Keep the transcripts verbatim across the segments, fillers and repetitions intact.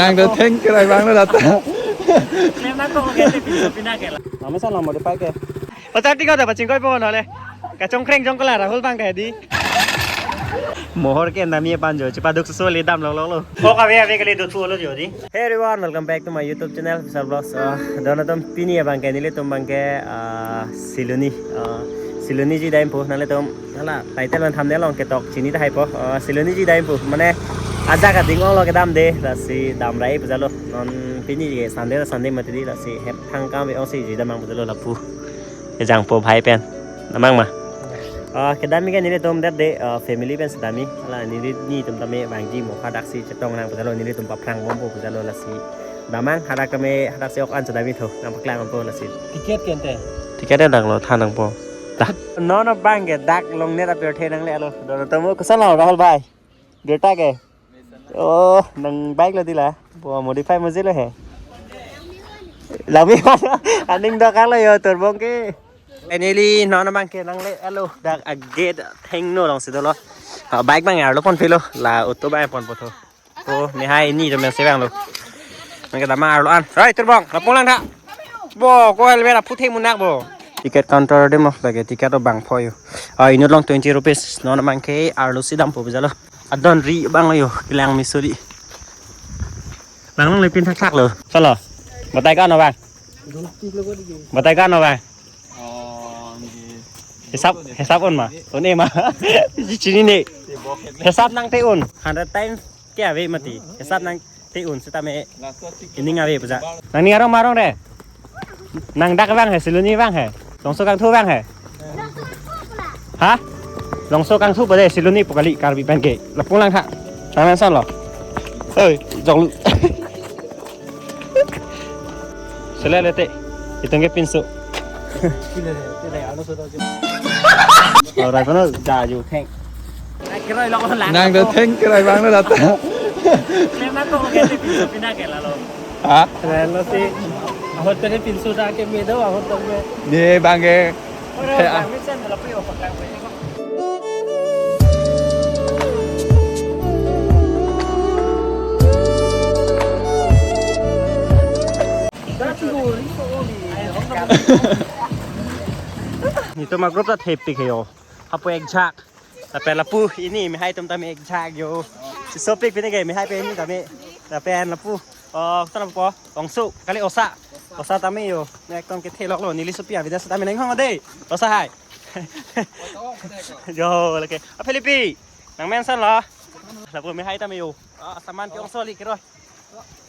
Nang do theng krai bang lo data. Klem nangkok lo ke te pinso pina ke la. Name sa lo modify ke. Pacar tiga udah pacing koi po nole. Kachongkreng jongkela Rahul bang ke di. Mohor ke nami panjo, cepaduk sesuai lidam lo lo lo. Kok ave ave kali do thu lo jo di. Hey everyone, welcome back to my YouTube channel, Vishal Vlogs. Uh, don atum pini abang ke nelitum bang ke, uh, Siloni. Uh, Siloni ji dam po nanglitum. Hala, title man thumbnail along ketok chini tahai po. Uh, Siloni ji dam po. Mane ajak ading ong lo kedam de, lasi damrai pu jalo. Non pini ke Sunday, Sunday mati di, lasi hep thang kam ve ong si ji dam mang pu jalo lapu. Kejang po bhai pen. Namang ma. Ah, kedam ke nelitum det de, ah, family pen sedam mi. Hala neli nitum tame bangji mo hadak si chetong nang pu jalo, nelitum paphrang bom po pu jalo lasi. Damang hadak tame hadak si ok an sedam mi tho. Nang paklang po lasi. Ticket ke ante? Ticket dak lo than nang po. Dah. Non abang ke dak long net apir the nangle lo. Don atum koson lo Rahul bhai. Birta ke. Oh, nang bike lo di la. Bo modify mo je lo he. Lami aning do kalo yo turbong ke. Finally, non abang ke nangle alo dak a gate thengno long si dolo. Ha, bike bang arlo pon philo la auto bang pon po tho. Ko ne hai ini to men se bang lo. Nang ke damang arlo an. Rai turbong, lapung lang tha. Bo ko helmet aphu theng munak bo. Ticket counter de mo lake ticket abang pho yo. Ah, inut long twenty rupees. Non abang ke arlo si dam po pu jalo. Adon ri bang lo yo, kelang mi suri. Bang long le pin thak thak lo. Solo. Batai ka no bang? Batai ka no bang? Oh, ini. Hisap, hisap un ma? Un e ma? Chini ne. Hisap nang te un. Hundred times ke ave mati. Hisap nang te un setame. Ini ngave puja. Nang ni arong marong re. Nang dak bang he, Siloni bang he. Longso kangthu bang he. Ha? Longso kangthu pada Siloni pu kali Karbi pen ke. Lapung lang tha. Tangan san lo. Oi, jong. Sele lete. Itung ke pinso. Ora kono da ju theng. Nang do theng krai bang lo data. Klem nangkok lo ke te pinso pina ke la lo. Ha? Relo si. Ahut pen pinso ta ke me do, ahut tong me. Ne bang ke. Ora he, ah. Bang me sen lo pe opak lang pe. Nelitum a group ta thepik he yo. Hapu ek jhak. Lapen lapu ini mehai atum tame ek jhak yo. Si sopik pini ke mehai pen ini tame. Lapen lapu. Oh, koson lapu po? Ongso, kali osa. Osa tame yo. Ne ekton kethe lok lo, neli sopi avidas tame nang hong de. Osa hai. Yo, lake. A Philippi. Nang mention lo. Lapu mehai tame yo. Ah, saman ke ongso li kiro.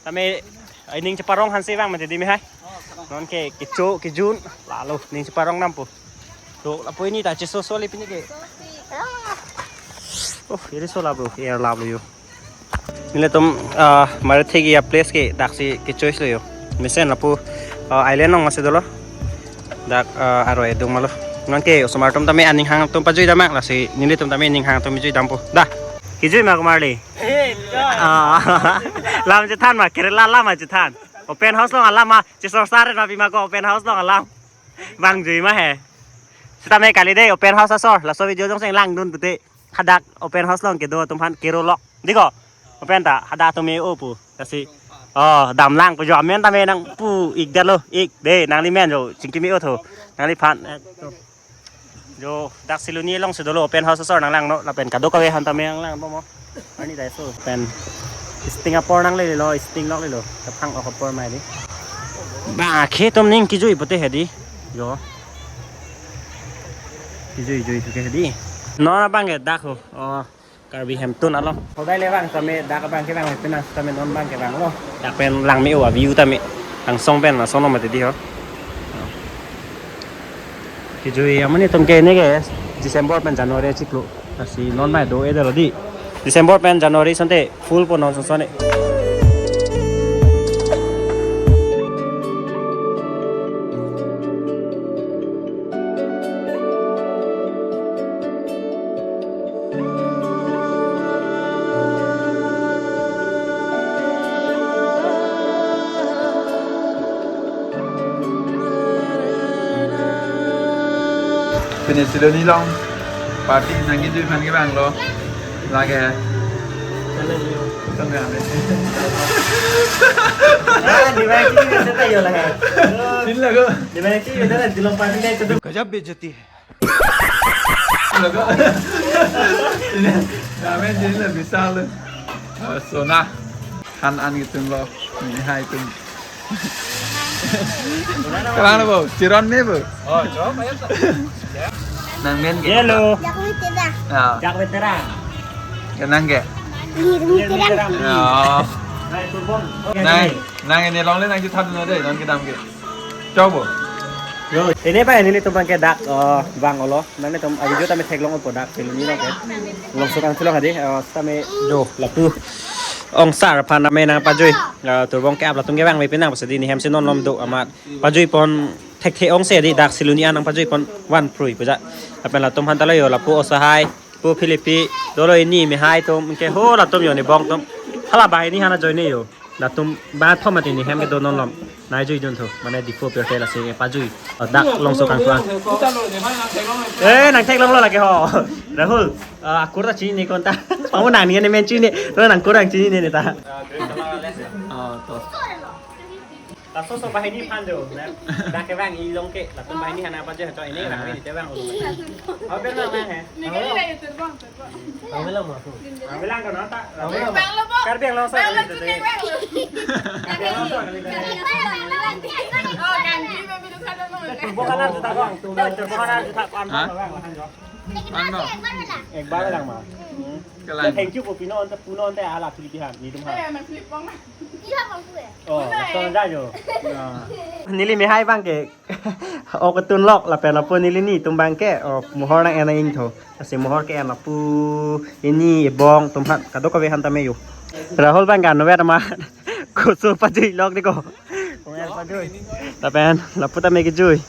Tame, eh, ning cheparong hanse bang mati di mehai. Non ke kecho kejun lalo ning cheparong nampo. To lapu ini ta cheso soli pini ke. Oh, ini so lab lo, air lab lo yo. Nelitum, ah, mari thegi a place ke dak si ke choice lo yo. Mesen lapu, ah, island nong masih dolo. Dak, ah, aroi adung malo. Non ke osomar atum tame aning hang atum pajui dam ma lasi nelitum tame ning hang atum jui dampo. Dah. Kijui ma kumar li. Ah. Lam chethan ma, Kerala lam ma chethan. Open house long alam ma, chisor sar na pima ko open house long alam. Bang jui ma he. Setame kali de open house asor, laso video jong seng langdun pute. Hadak open house long kedo atum aphan kero lok. Di ko. Open ta hadak atum e-o pu. Lasi. Oh, damlang pu jo amen tame nangpu ik det lo, ik de nangli men jo chingkimi o tho. Nangliphan. Jo, dak Siloni along si dolo open house asor nang langno, lapen kadokave aphan tame nang lang po mo. Ani dai so, pen sting apor nang lelo, sting lok lelo, kaphang ok apor mai di. Ba, khe atum ning kijui pute he di. Jo. Kijui jui tu ke he di. Non abang ke dak ho. Oh. Karbi Hemtun along. Hodai le bang tame dak bang ke bang penang tame non bang ke bang lo. Dak pen lang me-o a view tame. Langsong pen langsong lo mati di ho. Kijui amonit atum ke ne ke December pen January chiklo. Lasi non mai do-e det lo di. December pen January asonte full po non son son e. Pini Siloni along party nangkejui aphan ke bang lo. Lake. Ah, di mana sih kita tayo lah. Sini lah kok. Di mana sih kita lah di lompat ini itu. गजब बेइज्जती है। Lo kok. Ini, kami sini lah bisa lo. Eh, Sona. Han an itum lo. Ini hai itum. Kalang lo, bo. Chiron ne, bo. Oh, coba ya, Pak. Nang men ke? Yellow. Jack Veteran. Ya. Jack Veteran. Kenang ke? Lir Veteran. Ya. Nang, nang ini longle nang kita dulu deh, nang kita ke. Coba. Yo, ini apa ini nih tumpang ke dak, eh, bang olo. Nang ini tum, ajo tame theklong po dak, film ini ke. Longso kangthu lo hadi, eh, tame jo lapu. Ong sar aphan name nangpajui. Eh, turbong ke ap latum ke bang me pinang pasadi nehem si non lom do amat. Pajui pon thekthe ongse di dak Siloni an nangpajui pon van prui puja. Lapen latum aphan ta lo yo lapu osahai, pu Philippi, dolo ini Mehai atum ke ho latum yo nebong atum. Hala banghini han ajoine yo. Latum bangthom mati nehem kedo non lom. Nai jui dun tho. Mane Diphu apirthe lasi pajui. Dak Longso kangthu an. Eh, nang theklong lo lake ho. Rahul, eh, akur ta chinine konta. Pamu nang ne men chinine. Lo nang kurang chinine ne ta. Oh, to. Laso so banghini aphan jo. Dak ke bang ilong ke. Latum banghini han nangpajui to ini bang ini te bang. Apa bang bang he? Ini kan ada YouTube bang. Bang bilang ma. Bang bilang ko nonta. Bang lo, Bang. Karbi Anglong so Bang lo, kali itu cuti te. Bang lo. Karbi Anglong so kali itu. Oh, ganti, baby, lu kan lo. Turbo kanan juta bang. Turbo kanan juta kan Hah? Bang, bang, bang, jo. Ano? Ek bar lang ma. Hmm. Kalang. Thank you po pino ante puno ante ala Philippi han. Netum han. Eh, nang Philip bang. Oh, langsung aja jo. Ya. Neli Mehai bang ke. Ok tun lok lapen lapu neli nitum bang ke, oh, mohor nang en nang ingtho. Lasi mohor ke en lapu ini ebong atum han kadokave han tame yo. Rahul bang kan vet ma. Koso pajui lok dei ko. Lapen lapu tame kejui.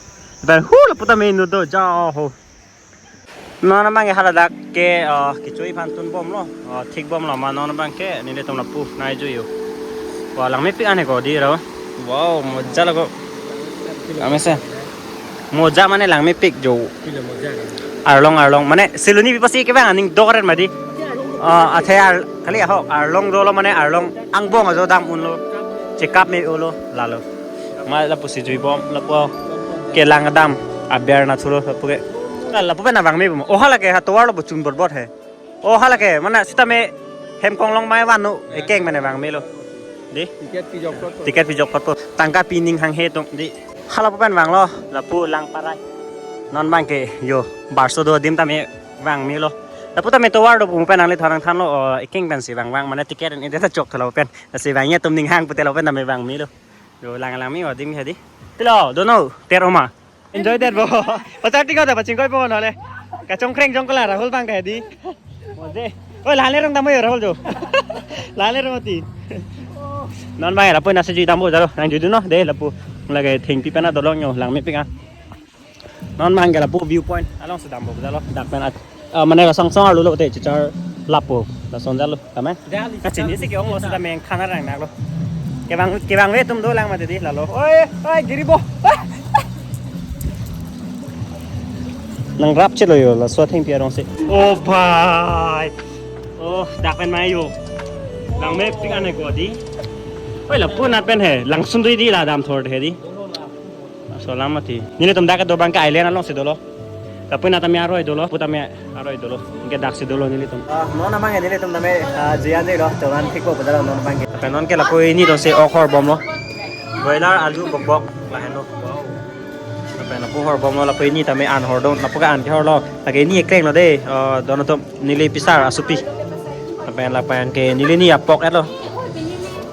Lapen hu lapu tame inut do ja ho. Non abang ke hala dak ke, ah, kechui aphan tun bom lo, ah, thik bom lo ma non abang ke nelitum lapu nai jui yo. Wah, langmepik ane ko di ro. Wow, moja lo ko. Kame se. Moja mane langmepik jo. Arlong arlong mane Siloni pi pusi ke bang aning doren mati. Ah, athe ar kali ahok arlong dolo mane arlong angbong ajo dam unlo. Chekap me ulo lalo. Ma lapu si jui bom lapu kelang dam aber na thulo lapu ke. Lapu pen abang me bom. Oh hala ke ha tovar lo buchun bor bor he. Oh hala ke mane sitame hem konglong mai vanu ekeng mane abang me lo. Di? Ticket pijok kot. Ticket pijok kot. Tangka pining hanghe tum di. Hala lapu pen vanglo lapu lang parai. Non abang ke yo barso do adim tame vang me lo. Lapu tame tovar do pu pen nangle thorang thanlo, oh, ekeng pensi vang vang mane ticket ini ta chok thalo pen. Lasi vang ya tum ning hang pute lo pen tame vang me lo. Yo lang lang mi adim hadi. Tilo dono ter oma. Enjoy der bo. Pasar tinggal ta pachingkoi po nole. Kachongkreng jong kala Rahul bang ka hadi. Ode. Oi lale rong tamo yo Rahul jo. Lale rong ati. Non bang lapu nasi jui tambo jalo. Nang jui duno de lapu. Lage thengpi pena dolong yo langmepik ah. Non bang ke lapu view point along sedam bo jalo. Dak pen at. Ah, mane lasong song arlo lo te chichar lapu. Lason jalo. Tame. Kachini si ke-ong lo sita meng khana rang nak lo. Kevang kevang ve tum dolang mati di lalo. Oi, oi, giri bo. Nang rap chelo yo laso thengpi arong si. Oh bhai. Oh, dak pen mai yo. Langmepik ane ko di. Oi lapu nat pen he, langsun dui di la dam thor he di. Solam mati. Nelitum dak do bang ke island along si dolo. Lapu nat tame aroi dolo, pu tame aroi dolo. Ke dak si dolo nelitum. Ah, non amang nelitum tame, ah, jian dei lo, toran thik po padalo non bang ke. Lapen non ke lapu ini do si ok hor bom lo. Broiler alu bok bok lahen lo. Wow. Lapen lapu hor bom lo, lapu ini tame an hor dong, lapu ke an ke hor lo. Lake ini ekreng lo dei, eh, don atum neli pisar asupi. Lapen lapen ke neli ni apok et lo.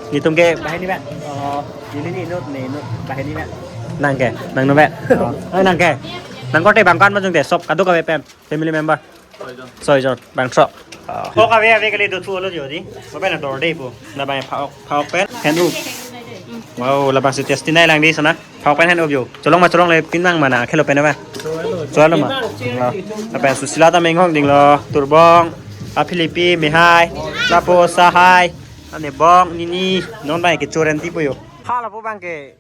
Netum ke banghini vet. Oh. Neli ni inut, ne inut, banghini na. Nang ke, nang nu vet. Oh, nang ke. Nang korte bang ko-an ma jung te, sop kadokave pen, family member. Soi jon, bangso. Oh. Ko kave ave kali do thu lo jo di. Ko pen dor dei po. Na bang phak phak pen, hen up. Wow, labang si tasty nai lang di sana. Phak pen hen up jo. Cholong ma cholong le pinang mana khelo pen ba. Cholo ma. Oh. Apa Susila ta menghong ding lo, turbong, a Philippi, Mehai, lapu Sahai. Ane bong nini non bang ke churen ti po yo. Hala po bang ke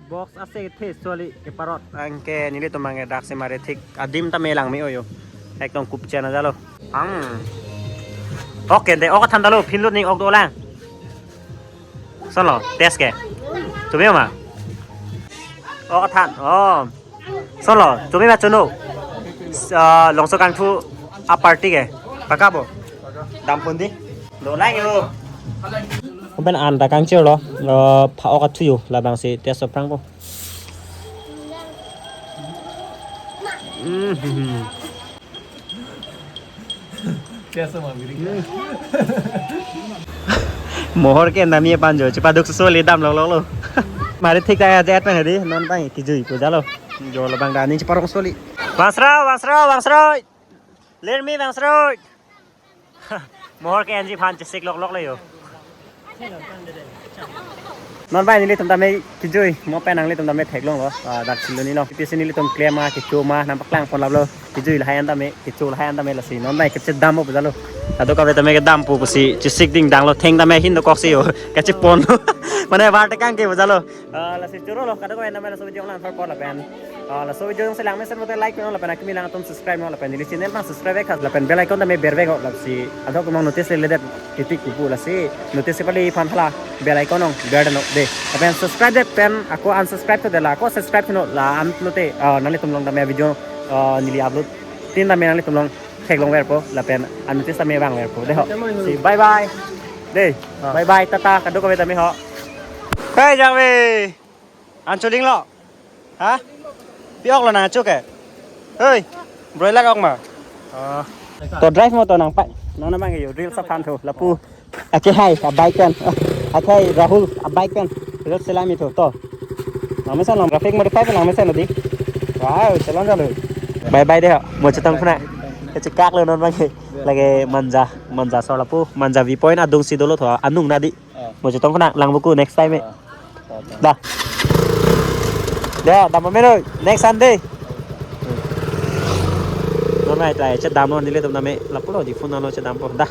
box ase the soli ke parot. Anke nelitum bang ke dak si mare thik adim tame lang me-o yo. Ekdom kup chena jalo. Ang. Ok, de, ok than dalo, phin lut ning ok dolang. Sonlo, test ke. Chome ma? Ok than. Oh. Sonlo, chome ma chono. Ah, Longso Kangthu a party ke. Paka bo. Dam pon di. Dolang yo. Pen anta kangchir lo. Eh, pha ok athu yo, labangsi test aphrang po. Mm-hmm. Mohor ke nami panjo, cepaduk sesoli dam lo lo lo. Mari thik ta aja pen hadi, non bang kijui ko jalo. Jo labang dani ceparong soli. Wangsro, wangsro, wangsro. Lermi wangsro. Mohor ke anji phan chesik lok lok le yo. Non bai nelitum tame kijui, mo pen nanglitum tame theklong lo. Ah, dak silo ni lo. Pisi nelitum klem ma, kecho ma, nangpaklang pon lap lo. Kijui lahai an tame, kecho lahai an tame lasi. Non bai kechedam mo pujalo. Ado kave tame kedam pu pusi, chesik ding dang lo, theng tame hin do koksi yo. Kachepon lo. Mane bar tekang ke pujalo. Ah, lasi choro lo, kadokave tame laso video lang thor pon lapen. Ah, laso video jongsi langmesen pulote like non lapen akimi lang atum subscribe non lapen neli channel bang subscribe vek lapen bell icon tame ber vek lasi adok mong notice le ledet titik kupu lasi notice pali phan hala bell icon ong ber no de lapen subscribe det pen ako unsubscribe to de la ako subscribe no la an lote, ah, nanglitum long tame video, ah, neli upload tin tame nanglitum long theklong verpo lapen unnotice tame vang verpo de ho. Si bye bye. De, bye bye, tata, kadokave tame ho. Hey, Jangve. An choling lo. Ha? Pi ok lo nang achu ke? Hei, broiler ok ma? Ah. To drive mo to nangpai. Nang namang yo reels aphan thu lapu. Ake hai a bike pen. Ake hai Rahul a bike pen. Reels selami thu to. Nang mesen nang traffic modify pen nang mesen di. Wow, chelon jalo. Bye bye de ho. Mo chetong khuna. Kechekak lo non bang ke. Lake Manja, Manja so lapu, Manja view point adungsi dolo tho, anung nadi. Ah. Mo chetong khuna lang buku next time eh. Ah. Da. Da, da mamen oi. Next Sunday. Non mai tai chedam non nelitum tame lapulo di phone lo chedam po. Da.